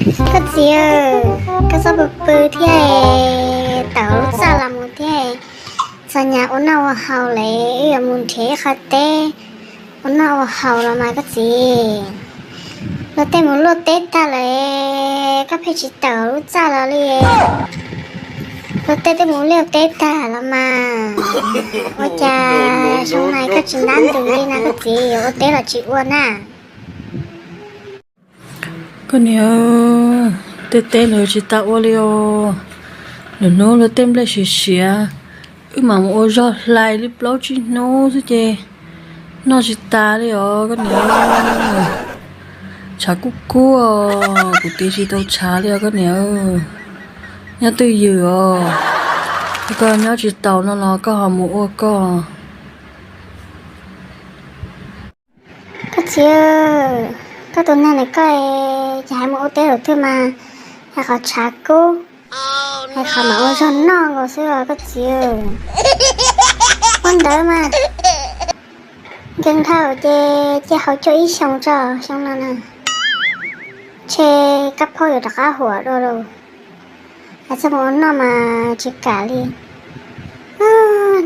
Koj txiv, koj txhob pw pw thiab, tawm lub txaj los mus thiab. Txog nyab ua noj ua haus lawm, wb yuav mus nrhiav ib qho teb ua noj ua haus los mas koj txiv. Luag tej mus luaj teb tag lawm, koj pheej tsis tawm lub txaj los li. Luag tej twb mus luaj teb tag los mas. Ua cas xyoo no koj tsis ntab ntws li na koj txiv, yuav ua teb los tsis ua na? Koj niam, tej teb ntawd tsis tas ua li os. Lwm hnub luag tej nplej siav siav, wb mam mus ua zog hlais li plaub tsib hnub xwb ces noj tsis tas li os koj niam. Tshav kub kub os, kuv tiv tsis tau tshav li os koj niam. Nyob twj ywm os, koj nyob tsis taus no los koj ho mus ua koj. Koj txiv, koj tus neeg ntawm koj ces hais mus ua teb lawm twg mas, hais qhov tshav kub, hais qhov mam ua zog noj nkaus xwb os koj txiv. Ua ntawd mas nkeeg dhau ces cia hauv cuaj ib xyoo tso, xyoo no na, ntshe kab phaub yuav rov qab huam dua lauj. Hais txog mus ua noj mas tsis kam li.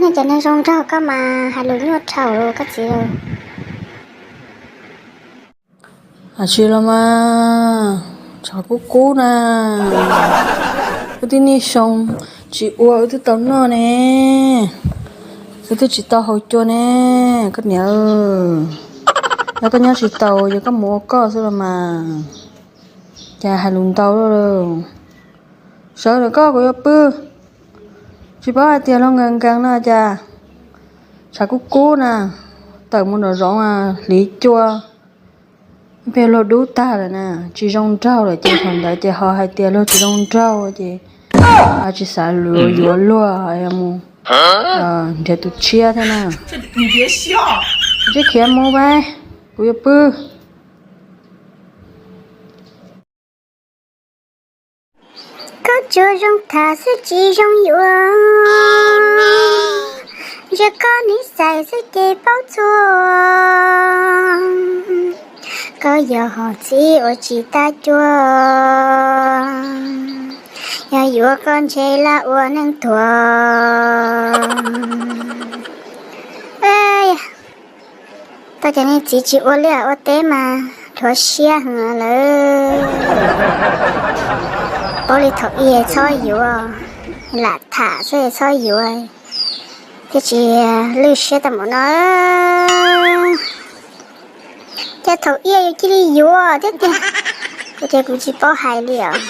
Nej cov neeg zoo nraug koj mas hais lus nyuaj dhau koj txiv. Hais tsis los mas, tshav kub kub na. Wb twb niaj xyoo tsis ua wb twb tau noj ne, wb twb tsis tau haus cua ne. Koj niam, yog koj nyob tsis taus ces koj mus ua koj xwb los mas. Cas hais lus ntau luaj li. Sawv lawm koj, kuv yuav pw. Tsis paub hais tias luag nkees nkees no cas tshav kub kub na, tawm mus nram zoov hliv cua, peb luag dub tag lawm na, tsis zoo nraug lawm ces thaum ntawd ces ho hais tias luag tsis zoo nraug ces tsis xav yuav luag, mus nrhiav tus tshiab thiab na. Tsis khiav mus pab, kuv yuav pw. Koj tsuas zoo tham xwb tsis zoo yuav, ntsia koj niv xais xwb ces paub txhua. Koj yog hom txiv uas tsis tas cua, yog yuav koj ntshe laj ua neeg tuag. Tau cov niag txiv tsis ua liaj ua teb mas dhuav siab heev lawm. Paub li thaum ub txhob yuav, lam tham xwb txhob yuav, thiaj tsis lwj siab tau npaum no. Cas thaum ub yus cia li yuav thiab tiag. Kuv ces kuv tsis paub hais li os.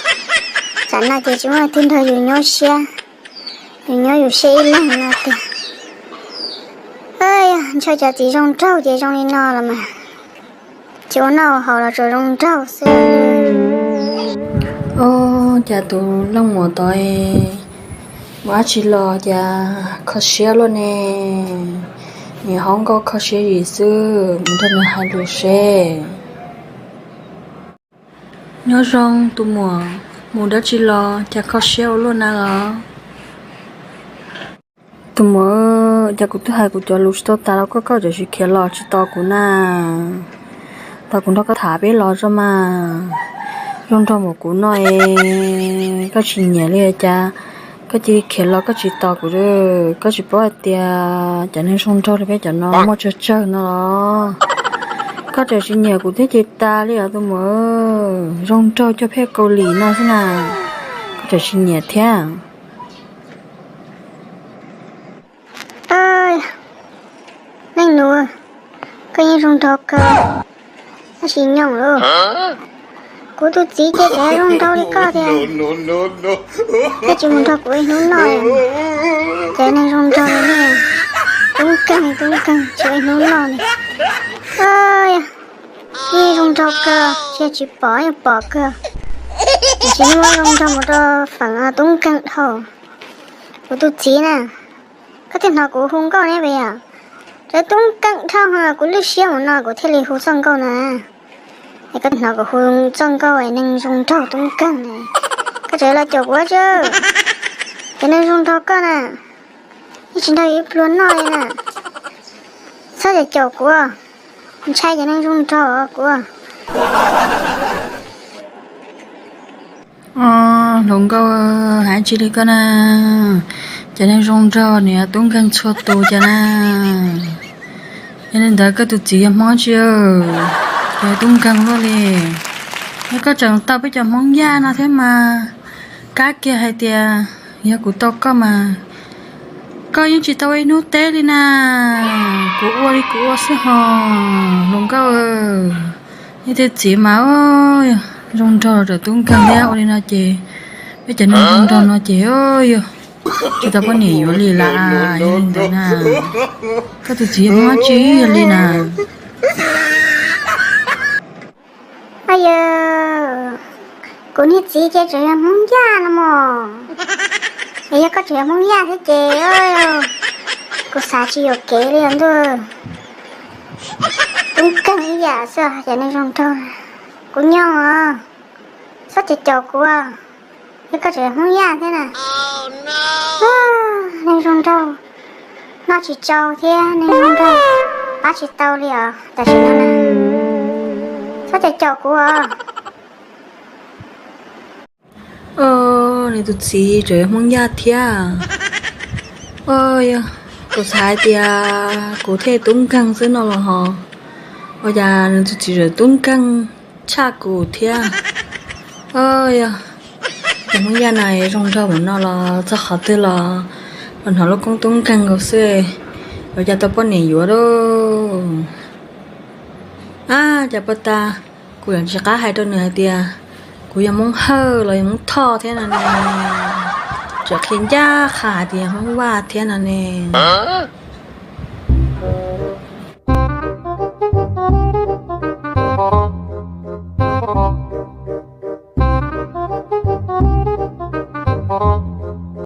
Tam no ces tsis muaj leej twg nrog yus nyuaj siab, yus nyuaj yus siab ib leeg no tiag. Ntshe cov txiv zoo nraug ces zoo li no los mas, tsis ua noj ua haus los tsuas zoo nraug xwb. Ub, cas tus leej muam tod ua dab tsi los cas kho siab luaj ne? Niam hauv nkauj kho siab zim xwb, mus nrog nws hais lus seb. Nyob zoo tus muam, mus dab tsi los cas kho siab ua luaj na los? Tus muam, cas kuv twb hais kuv cov lus tsis tau tas los koj, koj tseem khiav los tsis tos kuv na? Tos kuv nrog koj tham peb los tso mas. Zoo nraug npaum kuv no es koj tsis nyiam li cas koj cia li khiav los koj tsis tos kuv. Koj tsis paub hais tias cov neeg zoo nraug li peb cov no muaj tsawg tsawg no los? Koj tseem tsis nyiam kuv thiab ces tas li os tus muam. Zoo nraug cuag phej Kaus Lim no xwb na, koj tseem tsis nyiam thiab. Neej nus, koj yeej zoo nraug kawg, tab sis nyoos lauj, kuv tus txiv ces tseem zoo nraug li koj thiab, thiaj tsis mus nrog kuv ib hnub noj. Ces neeg zoo nraug li nej, tub nkeeg tub nkeeg tsis ua ib hnub noj li. Yeej zoo nraug kawg, tsis yog tsis pom, yeej pom kawg, tiam sis yeej muab zoo nraug mus rau feem tub nkeeg dhau. Kuv tus txiv na, koj twb hnov kuv hu nkauj ne puas yog? Cov tub nkeeg dhau, kuv lwj siab mus no kuv thiaj li hu txoj nkauj na. Es koj twb hnov kuv hu txoj nkauj es neeg zoo nraug tub nkeeg na, koj tseem los caum kuv tsi? Cov neeg zoo nraug koj na, yeej tsis nrog yus ib pluag noj li na. Txhob caum caum kuv, ntshai cov neeg zoo nraug kuv. Hluas nkauj, hais tsis li koj na, cov neeg zoo nraug nws yuav tub nkeeg txhua tus cas na. Yog li ntawd koj tus txiv yog Hmoob tsi, yuav tub nkeeg luaj li. Yog koj tseem tau peb cov Hmoob Yaj no thiab mas, kab kiag hais tias yog kuv tau koj mas, koj yeej tsis tau ua ib hnub teb li na. Kuv ua li kuv ua xwb hos hluas nkauj. Yog tej txiv mas zoo nraug los tseem tub nkeeg thiab, ua li no ces peb cov neeg zoo nraug no ces yog tsis tau poj niam yuav li lawm. Yog li ntawd na, koj tus txiv yog Hmoob tsi yog li na. Yog kuv niag txiv ces tseem yog Hmoob Yaj no mog. Es yog koj tseem yog Hmoob Yaj thiab ces kuv xav tsis yuam kev li os ntuj. Tub nkeeg ib yam xwb, cov neeg zoo nraug. Kuv nyob os, txhob caum caum kuv. Yog koj tseem yog Hmoob Yaj thiab na. Neeg zoo nraug noj tsis tsau thiab neeg zoo nraug pab tsis tau li os tam sim no na. Txhob caum caum kuv os. Nws tus txiv tseem yog Hmoob Yaj thiab. Yog kuv xav hais tias kuv thiaj tub nkeeg xwb no los ho, ua cas nws tus txiv tseem tub nkeeg tshaj kuv thiab. Yog cov Hmoob Yaj no zoo nraug mus no los txog qhov twg los los hnov lub koob tub nkeeg nkaus xwb, yuav cas tau poj niam yuav lauj. Ab, cas puag ta kuv yeej tsis qab hais rau nws hais tias kuv yog Hmoob Hawj los yog Hmoob Thoj thiab no ne. Tseem qhia ncaj qha hais tias yog Hmoob Vaj thiab no ne.